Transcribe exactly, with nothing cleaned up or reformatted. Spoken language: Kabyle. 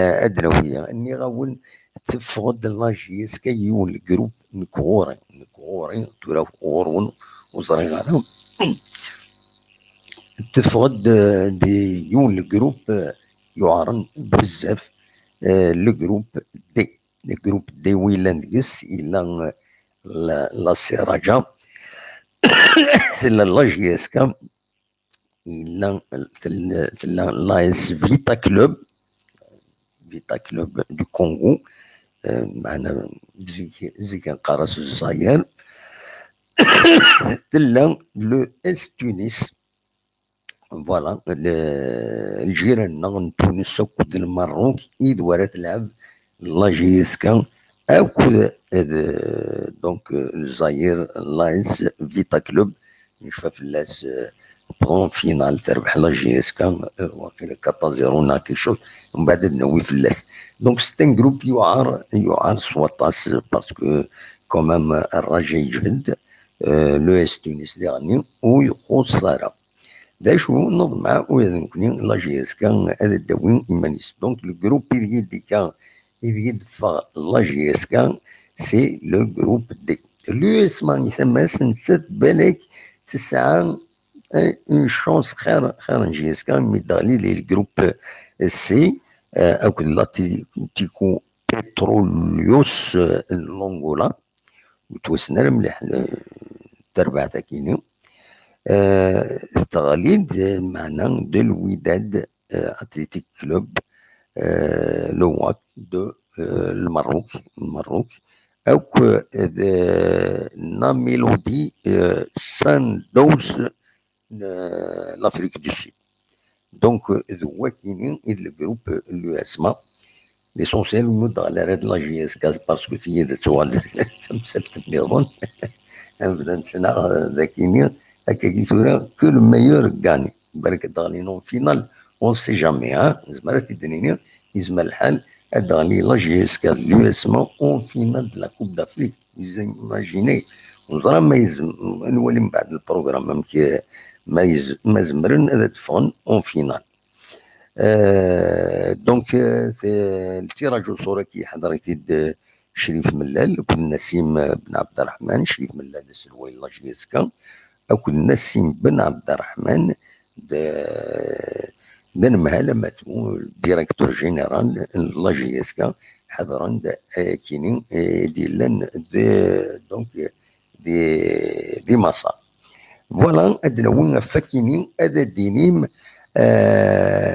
Eh, ad d-nawi, nniɣ-awen, teffeɣ-d la J S K yiwen n lgrup, nekk ɣur-i, nekk ɣur-i, tura ɣur-wen, ur ẓriɣ ara. Teffeɣ-d, eh, di yiwen n lgrup, eh, yuɛren bezzaf, eh, le groupe D. Le groupe D wi yellan deg-s, yella, eh, la, la Seraja, tella la J S K, yella, tella, tella la S Vita Club, Vita Club du Congo, eh, meɛna zik, zik nqar-as Lezzayer. Tella le S Tunis, voilà, le, lǧiran-nneɣ n Tunes akked Lmerruk, id wara telɛeb la J S K akked, eh, donc, eh, Lezzayer, la S Vita Club, necfa fell-as, eh, en finale, terbeḥ la J S K, eh, waqila quatre à zéro neɣ quelque chose, mbeɛd ad nawi fell-as. Donc, c'est un groupe yuɛer, yuɛer s waṭas, parce que, quand même, rraja yeǧhed, eh, le S Tunis diɣenni, ur ixuṣṣ ara. D acu, neḍmeɛ ula d nekkni, la J S K ad d-tawi iman-is. Donc, le groupe ideg i d-ikka, ideg i d-teffeɣ la J S K, c'est le groupe D. L'U S M A i tama-s, nettat balak tesɛa, eh, une chance xir, xir n J S K, mi d-teɣli di le groupe C, eh, akked l'Atlético Petróleos, eh, n l'Angola, ur ttwassen ara mliḥ, eh, tarbaɛt akini. Eh, teɣli-d, eh, meɛna de Wydad, eh, Athletic Club, eh, le WAC de, eh, Lmerruk, Lmerruk, akk d Mamelodi, eh, Sundowns n l'Afrique du Sud. Donc, eh, d wakini i d le groupe, eh, l'U S M A. L'essentiel, ur d-teɣli ara d la J S K, parce que tigi ad tuɣal d tamsalt nniḍen. Ad bdan ttnaɣ, eh, d akini, akkagi tura, que le meilleur gagne. Balak ad d-ɣlin en finale, on sait jamais, hein. Nezmer ad t-id-nini, yezmer lḥal ad d-teɣli la J S K d l'U S M A en finale de la Coupe d'Afrique. Imaginez, ur neẓra ma yezm-, ad nwali mbeɛd le programme amek, eh, ma yez-, ma zemren ad d-ffɣen en finale. Euh, donc, euh, t-, le tirage au sort-agi, ḥeḍren-t-id, euh, Crif Mellal akked Nassim, euh, Ben Abderrahmane. Crif Mellal d aselway n la J S K, akked Nassim Ben Abderrahmane, d, d anemhal amatu, directeur général n la J S K, ḥeḍren-d, euh, akini, euh, i d-yellan d, donc, di, di Maṣer. Voilà, ad d-nawi ɣef wakini, ad d-inim, euh,